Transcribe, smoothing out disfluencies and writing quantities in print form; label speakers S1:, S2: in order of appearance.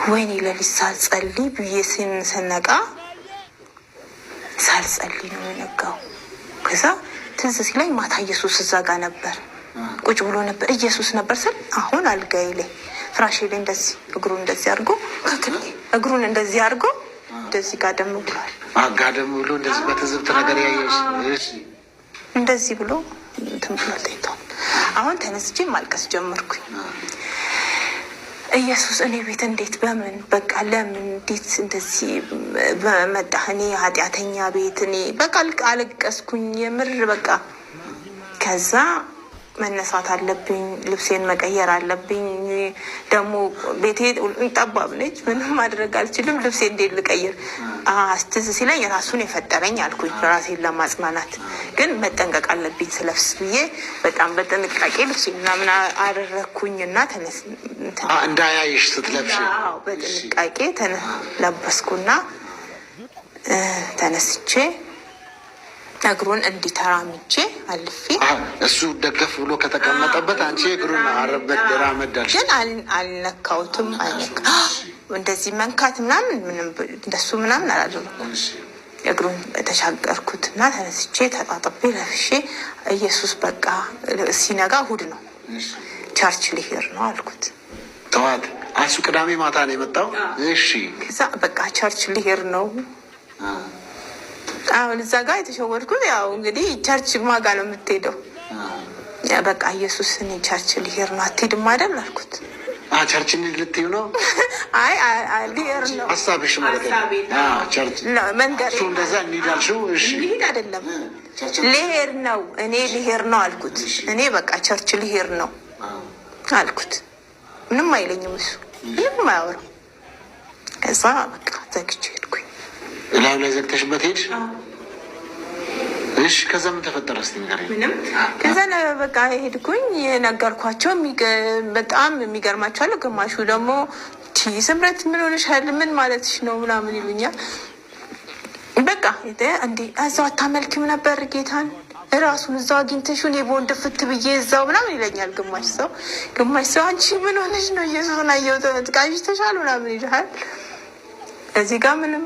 S1: ወይኔ ለሊት ሳልጸልይ ብዬ ስነቃ ሳልጸልይ ነው የነጋው። ከዛ ትዝ ሲለኝ ማታ ኢየሱስ እዛ ጋ ነበር፣ ቁጭ ብሎ ነበር። ኢየሱስ ነበር ስል አሁን አልጋዬ ላይ ፍራሼ ላይ እንደዚህ እግሩን እንደዚህ አድርጎ፣ እግሩን እንደዚህ አድርጎ እንደዚህ ጋደም ብሏል።
S2: ጋደም ብሎ እንደዚህ በትዝብት ነገር ያየሽ።
S1: እንደዚህ ብሎ እንትን ብሎ ተኝቷል። አሁን ተነስቼ ማልቀስ ጀመርኩኝ። ኢየሱስ እኔ ቤት እንዴት በምን በቃ ለምን እንዴት እንደዚህ መጣህ? እኔ ኃጢአተኛ ቤት እኔ በቃ አለቀስኩኝ የምር በቃ። ከዛ መነሳት አለብኝ፣ ልብሴን መቀየር አለብኝ። ደግሞ ቤቴ ጠባብ ነች፣ ምንም ማድረግ አልችልም። ልብሴ እንዴት ልቀይር? ትዝ ሲለኝ ራሱን የፈጠረኝ አልኩኝ፣ ራሴን ለማጽናናት ግን መጠንቀቅ አለብኝ ስለብስ ብዬ በጣም በጥንቃቄ ልብሴ ምናምን አደረግኩኝ እና
S2: እንዳያይሽ ስትለብሽ
S1: በጥንቃቄ ለበስኩና ተነስቼ እግሩን እንዲተራምጄ አልፌ
S2: እሱ ደገፍ ብሎ ከተቀመጠበት አንቺ እግሩን አረበት ራመድ አልሽ።
S1: ግን አልነካውትም። እንደዚህ መንካት ምናምን ምንም እንደሱ ምናምን አላደረኩም። እግሩን ተሻገርኩት እና ተነስቼ ተጣጥቤ ለብሼ ኢየሱስ በቃ ሲነጋ እሑድ ነው church ልሄድ ነው አልኩት።
S2: ጠዋት እሱ ቅዳሜ ማታ ነው የመጣው። እሺ
S1: ከዛ በቃ church ልሄድ ነው። አሁን እዛ ጋር የተሸወድኩት ያው እንግዲህ church ማጋ ነው የምትሄደው። በቃ ኢየሱስ እኔ church ልሄድ ነው፣ አትሄድም አይደል አልኩት።
S2: Church ልትይው ነው?
S1: አይ ልሄድ ነው
S2: ሀሳብሽ ማለት ነው። Church
S1: መንገድ
S2: እሱ እንደዛ እንሂድ አልሽው? እሺ
S1: ልሂድ አይደለም ልሄድ ነው፣ እኔ ልሄድ ነው አልኩት። እኔ በቃ church ልሄድ ነው አልኩት። ምንም አይለኝም እሱ ምንም አያወራም። ከዛ በቃ ዘግቼ ሄድኩኝ።
S2: እላዩ ላይ ዘግተሽበት ሄድሽ? እሺ ከዛ ምን ተፈጠረ እስኪ ንገሪኝ።
S1: ምንም። ከዛ በቃ ሄድኩኝ የነገርኳቸው በጣም የሚገርማቸው አለ። ግማሹ ደግሞ ስምረት ምን ሆነሻል? ምን ማለትሽ ነው ምናምን ይሉኛል። በቃ እንዴ እዛው አታመልኪም ነበር ጌታን እራሱን እዛው አግኝተሽው እኔ በወንድ ፍት ብዬ እዛው ምናምን ይለኛል። ግማሽ ሰው ግማሽ ሰው አንቺ ምን ሆነሽ ነው ኢየሱስን አየሁት ቃዥተሻል ምናምን ይልሃል። እዚህ ጋር ምንም